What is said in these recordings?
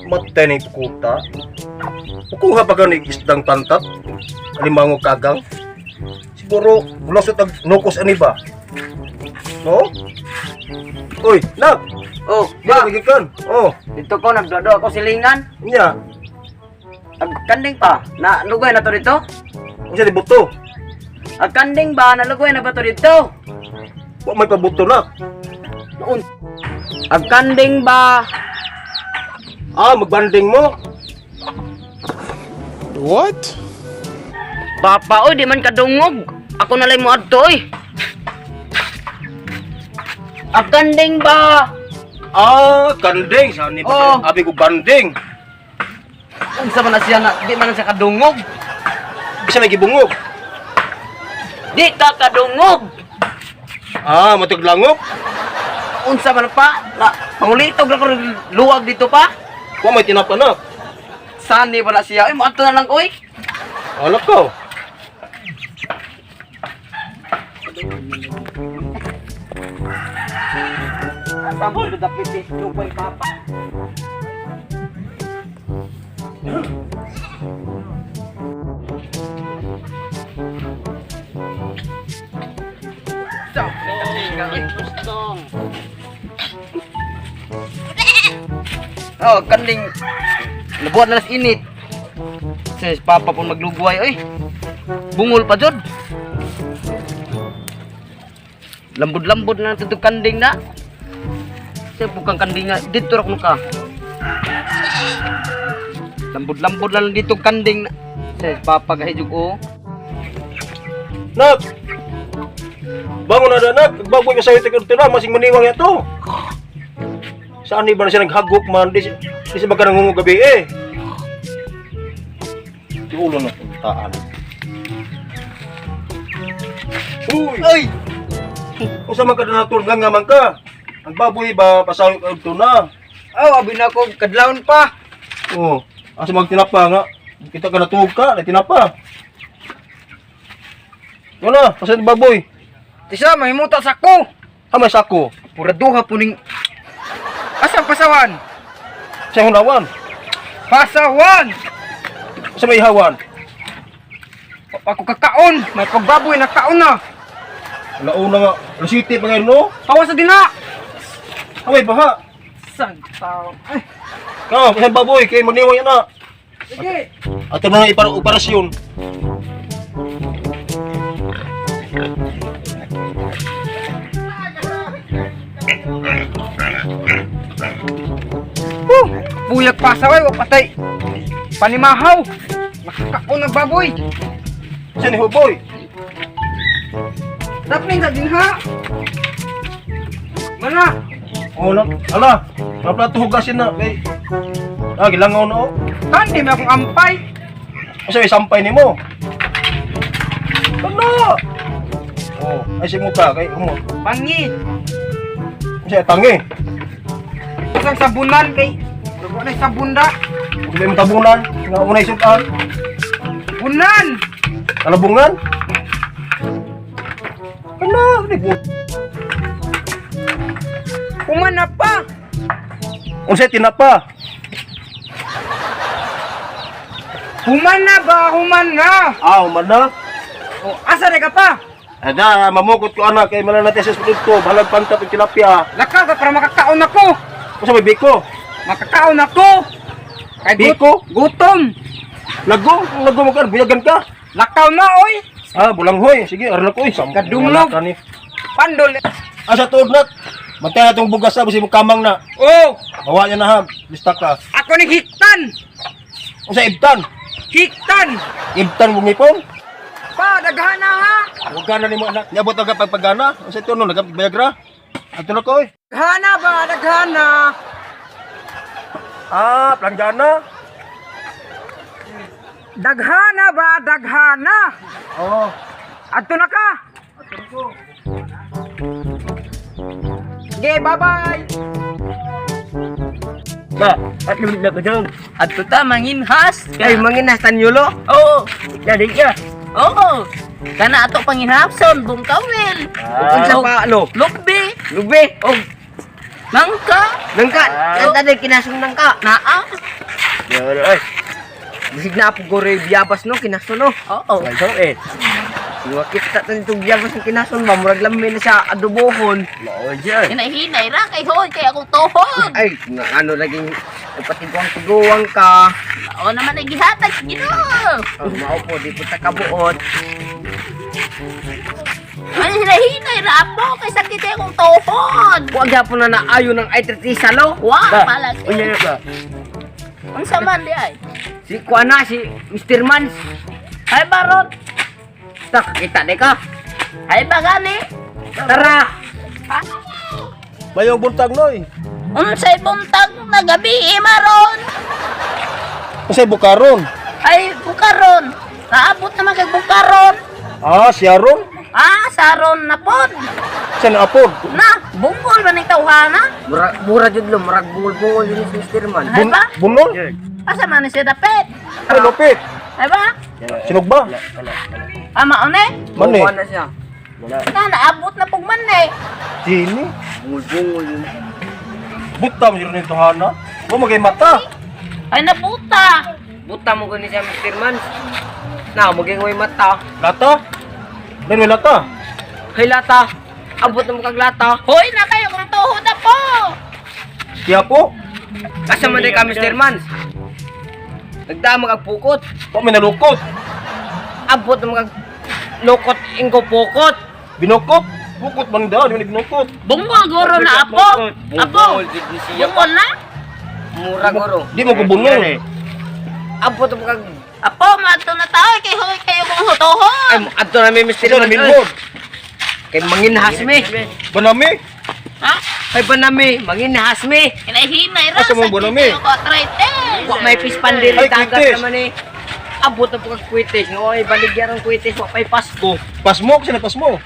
Matay ni kuta. Kukuha pa ka ni isdang pantat. Alimango kagang. Siguro, lusot ag nukos ani ba? No? Uy, nak! Oh, Ba, ba, gikan. Oh, dito ko nagdodo ako silingan. nya. Ag kanding pa, na lugoy na to dito. Unsa ni buto? Ag kanding ba, nalugoy na ba to dito? Wa may pabuto na. Noon. Ag kanding ba? Ah, magbanding mo. What? Papa, oy, di man kadungog. Ako na lang mo adto, oy. Ag kanding ba? Ah, kanding. Saan ni Oh. Abi ko banding. Unsa man na siya na, di man na siya kadungog. Bisa may gibungog. Di ka kadungog. Ah, matuglangop. Unsa man pa? Na, pangulitog na ko luwag dito pa. Wa may tinapa na. Sani ba na siya? Oy, moadto na lang, oy. Alak ko. Asa mo dapit eh, lupay papa. Oh, kanding nabuhat na las init. Sa papa pong maglugway oy. Bungol pa jud. Lambod-lambod na natin itong kanding na. Sa bukang kanding nga dito ra kuno ka. Lambod-lambod na lang dito kanding na. Sa papa gahi jud oh. Nak! Bangon na nak, baboy ka sa'yo tigil na, masing maniwang ito. Saan ba na siya naghagok man? Di siya baka nangungog gabi eh. Di ulo na puntaan. Uy! Ay! Kung sa man ka na nga nga man ka. Ang baboy ba, pasayo ka ito na. Oh, abi na ko kadlawon pa. Oo. Asa magtinapa nga. Kita ka natuog ka, na tinapa. Wala, pasayo ng baboy. Tisa, mahimuta sa ko. Ah, may sako. Pura duha puning. Asang pasawan? Sa hunawan. Pasawan! Sa may hawan. Ako kakaon. May pagbaboy na kaon na. Alauna nga. Alas 7 pa ngayon, no? Tawa sa dina. Amay, baha. San tao? Ay, Kao, isang baboy, kay maniwang yan na. sige. At ito na nga operasyon. Huh, buyag pasaway wa patay. Panimahaw. Nakakaon ng baboy. Siya ni Huboy. Tapning sa dinha. Mana? Oh, na. Ala, maplato hugasin na. Kay, ah, gilangaw na, oh. Kandi may akong ampay. Kasi may sampay ni mo. Ano? Oh, ay si ka, kay umo. Pangi. Siya tangi. Isang sabunan kay. Wala na sabon da. Kung may tabunan, nga unay sukan. Bunan. Kalabungan. Ano? Di bu. Kumana pa. Unsay tinapa? Humana ba? Humana. Ah, human na. O, asa na ka pa? Ada, mamukot ko anak kay malanatay sa produkto, balag pantat ug tilapia. Lakaw ka para makakaon ako. Unsa may biko? Makakaon ako. Kay Biko? Gutom. Lago, kung lago mo ka, buyagan ka. Lakaw na oy. Ah, bulanghoy. Sige, aron ako oy. Kadumlog. Wala ka ni. Pandol. Ah, sa tuod nak. Bantay na tong bugas sa mo kamang na. Oh, Mawa niya na ha. Lista ka. ako ni hiktan. Unsa ibtan? Hiktan. Ibtan mo ngipon? Pa daghana ha. Huwag ka na nimo anak. Niabot ang pagpagana. Unsa ito no nagbayag. Ato na ko oy. Daghana ba? Daghana. Ah, planggana. Daghana ba? Daghana. Oh. Adto na ka. Sige, bye-bye. Ba, at lumit na ko dyan. Adto ta manginhas. Ay, manginhas tanyulo. Oo. Dali ka. Oo. Kana ato panginhapson, bungkawil. Unsa pa ano? Lugbi. Lubi. Og Nangka. Nangka, kanta din kinasong nangka. Naa. Yun, oy. Bisig na po gore biyabas no, kinason no. Oo. Ganso eh. Iwa kita ta nitong biyabas ng kinason ba, murag lami na siya adobohon. Mao dyan. Hinahinay ra kay hoy kay akong tuhod. Ay, nga ano laging ipatiguang-tiguang ka. Oo naman ay gihatag sa Ginoo. Oh, mao po, di po ta kabuot. Ay, hinahinay ra po kay sakit ay akong tuhod. Wa gyapon na naayo ng arthritis lo. Wa Ba, palagi. Unya na ba? Unsa man di ay? Si kuana si Mr. Mans. Ay baron. Ta kita di ka. Ay bagani. Tara. Ha? Mayong buntag noy. Unsay buntag na gabi eh, maron. Unsay bukaron? Ay bukaron. Naabot naman kay bukaron. Ah, siyaron. Ah, saron na pod. Sa naapod. Na, bungol man ning tawhana. Mura mura jud lo, murag bungol-bungol yun si Mr. Man. Ay ba? Bunol? Asa man ni siya dapit? Ay, lupit. Ay ba? Sinugba? Ah, maone? Mani. Kuha na siya. Na, naabot na pug man eh. Dini. Bungol-bungol yun. Buta mo yun nito hana. Wa magay mata. Ay, nabuta. Buta mo gani siya Mr. Man. Na, maging way mata. Lata? Dan may lata. Hay lata. Abot na mo kag lata. Hoy, na kayo kung tuhod na po. Kaya po, Asa man day ka Mr. Man? Nagdamag ang pukot. wa may nalukot. Abot na mo kag lukot ingko pukot. Binukot. Bukot man daw, di man binukot. Bungol guro na apo. Apo. Bungol jud ni siya. Bungol na. Mura guro. Di mo ko bunol. Abot na mo kag Apo, mato na tao kay hoy kayo kung tuhod. ay adto na mi Mr. Ito na Man. minhod. Kay manginhas mi. Banami. Ha? Kay banami, manginhas mi. Hinahinay ra. Asa mo sakit bunami? kayo ko arthritis. Wa may pispan diri Ay, dagat kwitis. naman eh. Abot na po kag kwitis. Nga ay baligya ng kwitis wa pay Pasko. Pasmo, kasi pasmo.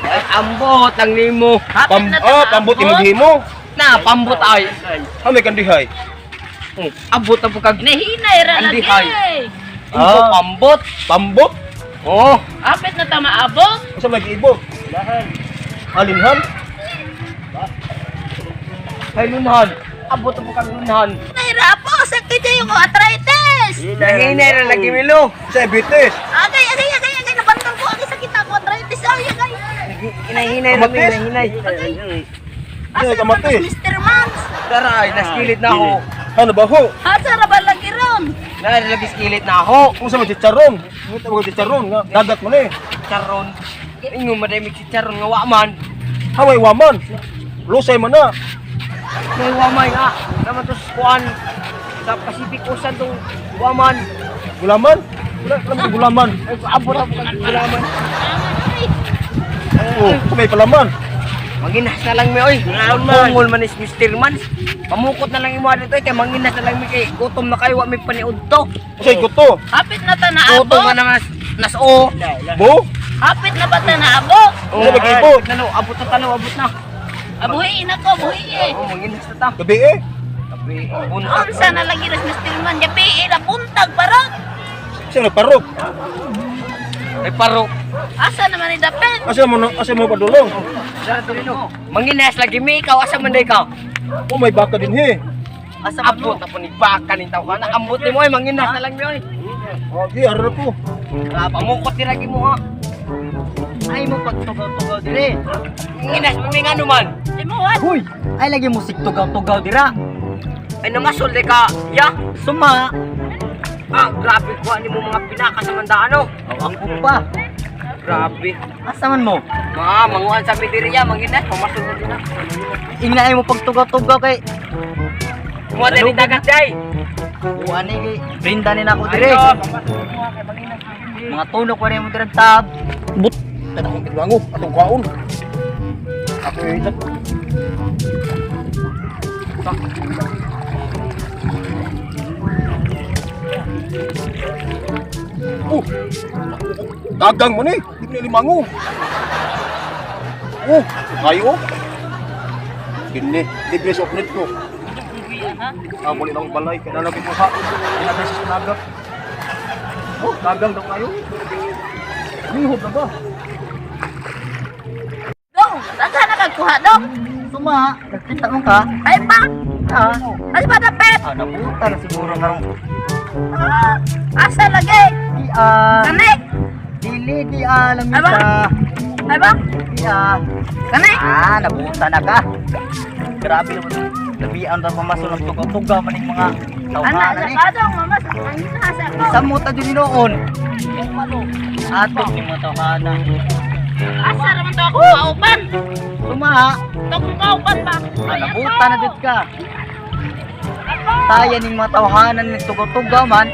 Ay ambot ang nimo. Hapit Pam na ah, pambot taabot. imong Na pambot ay. Ah, may kandihay. Oh, abot na po kag Hinahinay ra lagi. Andihay. Ingo Ah. pambot. Pambot. Oh, Hapit na ta maabot. Asa may giibot? Alinhan? ay lunhan. Abot na po kag lunhan. Hinahinay ra apo, sakit kayo ko arthritis. Nanginay ra lagi milo. Sa bitis. Agay, agay, agay, agay, nabantang ko, agay sakit ako arthritis. Ay, agay. Hinahinay ra mi, Kamatis? hinahinay. Asa Ay, man kamatis. tas Mr. Mans? Tara ay naskilit na ako. Ano ba ho? Asa ra ba lagi ron? Na lagi skilit na ako. Kung sa may chicharon. Kung sa may chicharon nga dagat man eh. Charon. Ingo madamig si Charon nga wa man. Haway waman. Lusay man na. May wamay nga. Naman to sa kuan sa Pacific Ocean tong waman. Gulaman. Wala wala may gulaman. Ay abot na po kag gulaman. Oh, sa may palaman. Manginas na lang mi oy. Bungol man is Mr. Mans. Pamukot na lang imo dito kay manginas na lang mi kay gutom na kayo wa mi paniud to. Sa guto. Hapit na ta Gutom naabot. ka naman nas o. Bo. Hapit na ba ta naabot? Ano ba giibot? Abot na no, abot na tanaw, abot na. Abuhiin ako, abuhiin. Oh, manginas na ta. Gabi eh. Gabi, buntag. Unsa na lagi ras Mr. Man? Gabi eh, na buntag parang. Sa may parok. Ay paro. Asa naman ni dapit? Asa mo asa mo padulong. Dara to nino. Manginas lagi mi ikaw asa man day ka? Oh, may baka din he. Asa man abot na po ni baka ning taw kana. Ambot nimo oy, manginas na lang mi oy. Oh, di ara ko. Ah, pamukot ni lagi mo ha. Ay mo pagtugaw-tugaw dire. Manginas man mi ngano man. Imuhat. Huy! Ay lagi musik tugaw-tugaw dira. Ay namasol de ka. Ya. Suma! Ah, grabe kuha nimo mga pinaka sa mandaan no. Oh, ako pa. Grabe. Asa man mo? Mga manguan sa midiriya, manginas, pamasol na din. Ingna mo pagtugaw-tugaw kay Kumuha din dagat day. Kuha ni kay Brinda ni nako dire. Ayo, pamasol mo kay manginas. Mga tunok pa rin mo dire tab. But atong tigwango, atong kwaon. Ako eh. Oh. Dagang mo ni, di ko limango. Oh, kayo. Kini, libre sa upnit ko. Ah, muli lang balay kay nalagi ko sa ilagay sa dagat. Oh, dagang daw kayo. Lihod na ba? Dong, daghan na kag kuha dong? Suma, nagkita mo ka? Ay pa! Ah, Ay pa dapit! ah nabuta na siguro karong. Ah, asa lagi? Di ah, Kani? dili di ah, Aba? lamisa. Ay ba? Di ah. Kani? Ah, nabuta na ka. Grabe naman. Labian ra pamaso ng tugaw-tugaw maning mga Ana tawhana sa ni. ka dong, mama. Ang nasa ko. Sa muta dyan noon. Ato ni mga tawhana. Asa raman to ako kauban? Suma, To akong kauban ba? ah, nabuta na dyan ka. Taya ning mga tawhanan ni tugaw-tugaw man.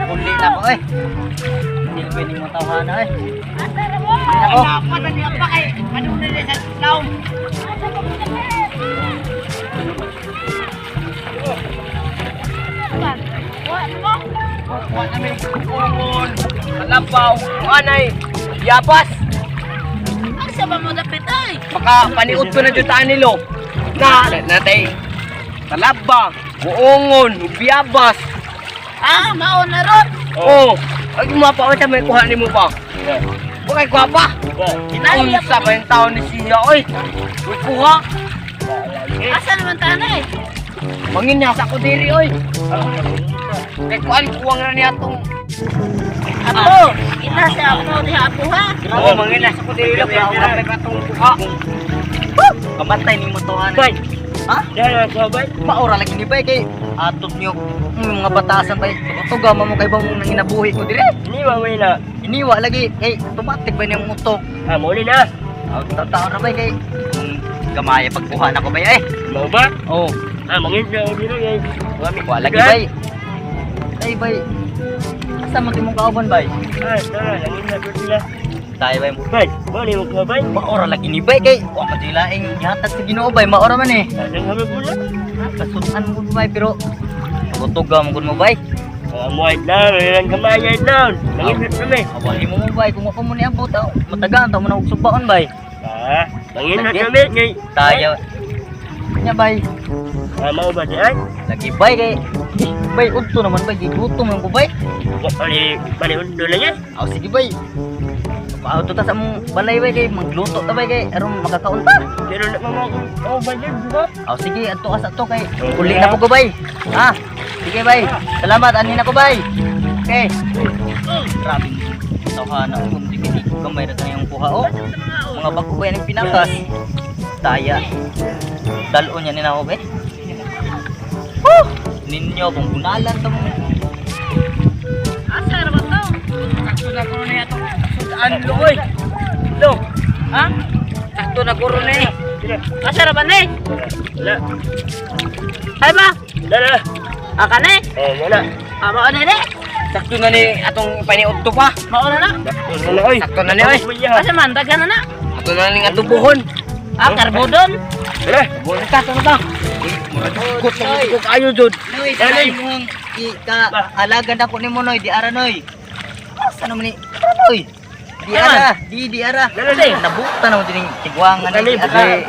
Uli na ko eh. Silbi ning mga tawhana eh. Asa ra mo? Uli na ko. Asa ba mo dapit? Kuha mo? Kuha namin ungol, kalabaw, anay, yabas. Asa ba mo dapit ay? Baka paniud ko na dyan taan nilo. Na, natay, talaba, buongon, biyabas. Ah, mao na ron. Oh, ay mga pa sa may kuha nimo pa. Bakay kuha pa. Unsa pa yung taon ni siya oy. Uy kuha. Asa naman tanay? Manginas ako diri oy. Kay kuan kuwang ra niya tong. Apo, ina sa ako diha apo ha. Oh, manginas ako diri lo kay kuwang ra tong kuha. Kamatay ning mga tawhana. Bay. Ha? Dahil sa bay. Maura lagi ni bay kay atot niyo mga batasan bay. Tugaw mo kay ba mong nanginabuhi ko dire. Ni wa may na. Iniwa lagi kay tumatik ba niyang utok. Ah, mo ni na. Aw taon na bay kay kung gamaya pagkuha na ko bay eh. Mao ba? Oh, Ah, mangin na ako diri kay. wa lagi bay. Ay bay. Asa man imong kauban bay? Ah, tara, langin na ko sila. Tayo bay. Bay, mo ni mo kuha bay. Maura lagi ni bay kay wa pa laing gihatag sa Ginoo bay, maura man eh. Ang habi pula. Kasutan mo bay pero tugaw mo gud mo bay. Ah, mo ay lang, lang kamay ay lang. Langin na kami. Awali mo mo bay kung ako mo niabot aw matagaan ta mo na og subaon bay. Ah, langin na Lagi. kami kay. Tayo. Nya bay. Ah, mao ba di ay? Lagi bay kay bay udto naman bay gigutom man ko bay. Bali, bali undo lang yan. Aw sige bay. Paauto ta sa among balay bay kay magluto ta bay kay aron makakaon ta. Pero na mama ko, oh ba yan, di ba? Aw sige adto ka sa to kay uli na po ko bay. Ha? Sige bay. Salamat ani na ko bay. Okay. Grabe. Tawhana ko di kay gamay ra tayong kuha oh. Mga bako ba yan ang pinakas. Taya. Dalo niya ni nako bay. Huh! Ninyo kung bunalan ta mo. Asa ra ba to? Sakto na ko na yato. Sudaan lo oy. Lo. Ha? Sakto na ko ron eh. Asa ra ba ni? Wala. Ay ba? Wala. Ah, kani? Oh, wala. Ah, mao na ni. Sakto na ni atong paniudto pa. Mao na na. Sakto na oy. Sakto na ni oy. Asa man daghan na na. Ato na ning atubuhon. Ah, karbudon. Wala. Buhon ta to ta. Gut ko kayo jud. Noy, sa imong ka alaga na ko nimo noy, di ara noy. Asa naman ni? Ara noy. Di ara, di di ara. Nabuta naman din yung tigwangan ni di ara.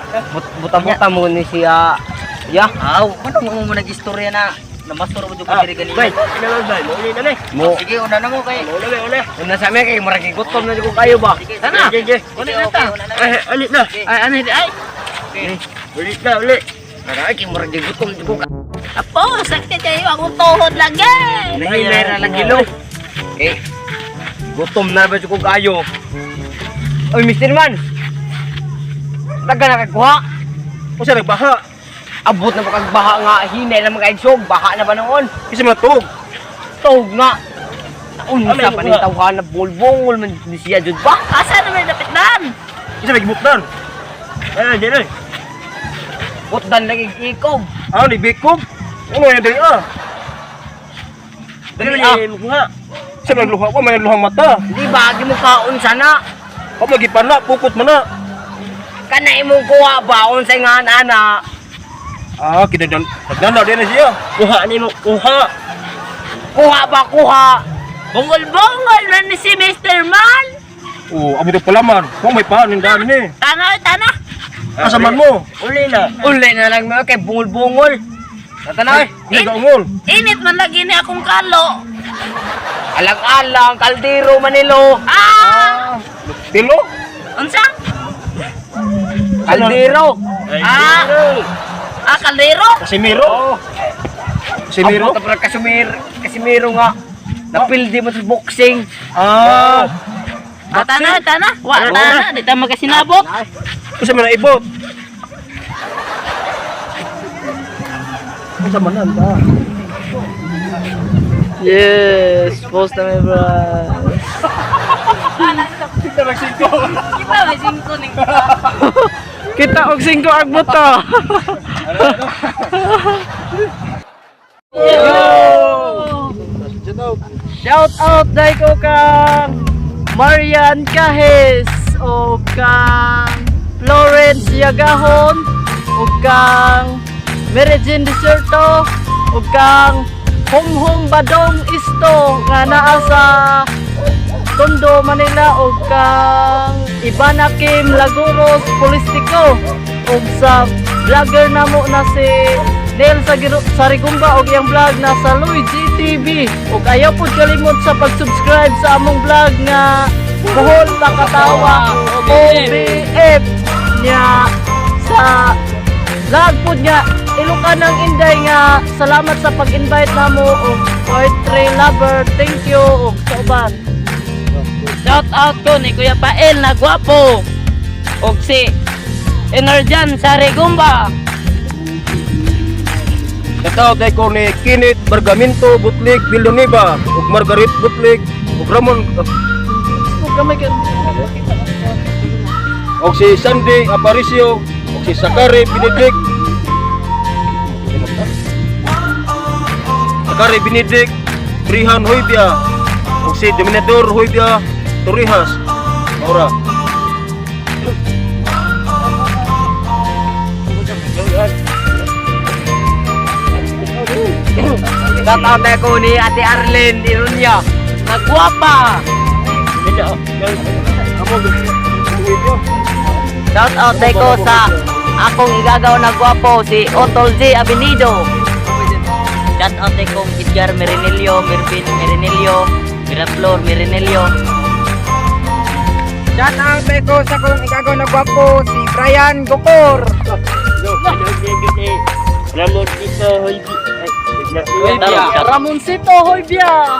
Buta-buta mo ni siya. Ya. Aw, ano mo mo nag-istorya na namasuro mo jud ko diri ganina. Bay, ano ba? Mo ni na ni. Mo. Sige, una na mo kay. Una na, una. Una sa amin kay murag gutom na jud ko kayo ba. Sige, Tana. Sige, sige. Uli na ta. una na. Eh, ulit na. Ay, ano di ay? Ulit na, ulit. Aray, kay murag gutom jud ko. Apo, sakit kayo akong tuhod lagi. Nahinay ra lagi lo. Eh, gutom na ba jud ko kayo? Oy, Mr. Man. Daga na kay kuha. Unsa nagbaha? Abot na ba kag baha nga hinay na mga baha na ba noon? Isa man tuog. Tog nga. Unsa pa ning tawhan na bulbongol man ni siya jud ba? Asa naman dapit dan? Isa may gibukdan. Eh, dire. Putdan lagi ikob. Ah, ni bikob. Ano yan diri ah? Dili ah. Isa may luha ko, may luhang mata. Di ba gi mo kaon sana? Ako lagi pana, pukot man na. Kana imong kuha ba unsay nga ana? Ah, kinadan. Nagdana din na siya. Kuha nimo, kuha. Kuha ba kuha? Bungol-bungol man ni si Mr. Man. Oh, amo to pala man. Kung may pa ning dami ni. Tana, oy, tana. Asa man mo? Uli na. Uli na lang mo kay bungol-bungol. Tatanaw. Hindi ka ungol. Init man lagi ni akong kalo. Alang-alang, kaldero, Manilo. Ah! Tilo? Unsa? Kaldero. Ah! Ah, kaldero? Casimiro. Casimiro. Ang puta Casimiro, Casimiro nga. Napildi mo sa boxing. Ah, Ah, tana, tana. Wa, tana. Di ta magkasinabot. unsa man na ibot? Unsa man na? Yes, post na may bro. Di ba, may singko ning. Kita og 5 ang buto. Shout out dai ko kang Marian Cajes o kang Florence Yagahon o kang Mary Jane Deserto o kang Humhum Badong Isto nga naa sa Tondo, Manila o kang Ivana Kim Laguros Polistico ug sa vlogger namo na si Neil Sarigumba og iyang vlog na sa Luigi TV ug ayaw pud kalimot sa pag-subscribe sa among vlog nga Buhol Makatawa OBF nya sa vlog pud nga Ilocanang Inday nga salamat sa pag-invite namo og poetry lover. Thank you og sa uban. Shout out ko ni Kuya Pael na gwapo. Og si Enerjan Sarigumba. Shout out ko ni Kinit Bergaminto Butlig Villanueva ug Margaret Butlig ug Ramon Ug gamay kay ug si Sandy Aparicio ug si Sakari Benedict. Sakari Benedict Brihan Hoybia ug si Dominador Hoybia Torijas. Ora. Shout out ko ni Ate Arlene Ironia. Na gwapa. Shout out day ko sa akong igagaw na gwapo si Otol J. Avenido. Shout out kay kong Edgar Merinilio, Mervin Merinilio, Miraflor Merinilio. Shout out ko sa kong igagaw na gwapo si Brian Gokor. Ramoncito Hoybia.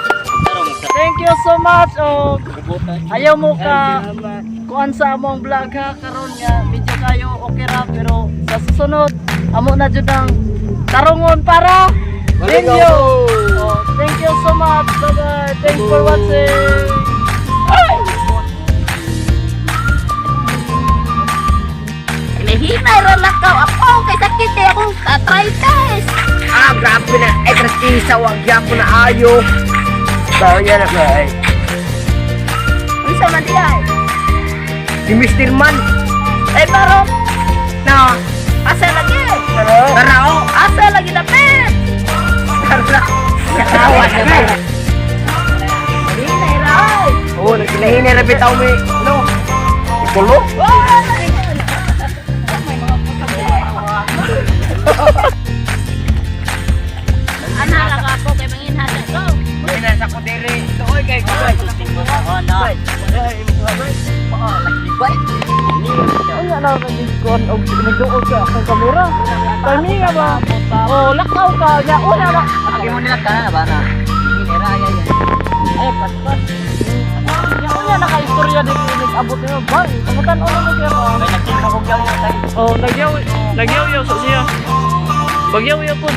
Thank you so much og ayaw mo ka kuan sa among vlog ha karon nga medyo kayo okay ra pero sa susunod amo na jud ang tarungon para ninyo. Oh, thank you so much. Bye bye. Thanks for watching. Hinahinay ra lakaw ako kay sakit eh akong arthritis. Ah, grabe na. Eh, tristisa, wag gyapon na ayo. Bawo na ba? Eh. Unsa man di ay? Si Mr. Man. Eh barong Na, asa lagi? tara oh. Asa lagi dapit? Tara. Nakawa na ba? Hinay ra oy. Oh, nagkinahinay na bitaw mi. No. Ikulo. Ana lang ako kay manginhasa ko. Pinasa ko diri. Oy, kay Ay na nagkuan og nagduol sa akong kamera. Timing nga ba? Oh, lakaw ka nya una ba? Agi mo nila kana ba na? Hinay ra ay ay. Ay, paspas. Nya unya naka-istorya di ko nag-abot niyo. Bang, kamutan ulo mo siya ba? Kay nagtingka ko gyud kay. Oh, nagyaw nagyaw sa siya. Bagyaw po.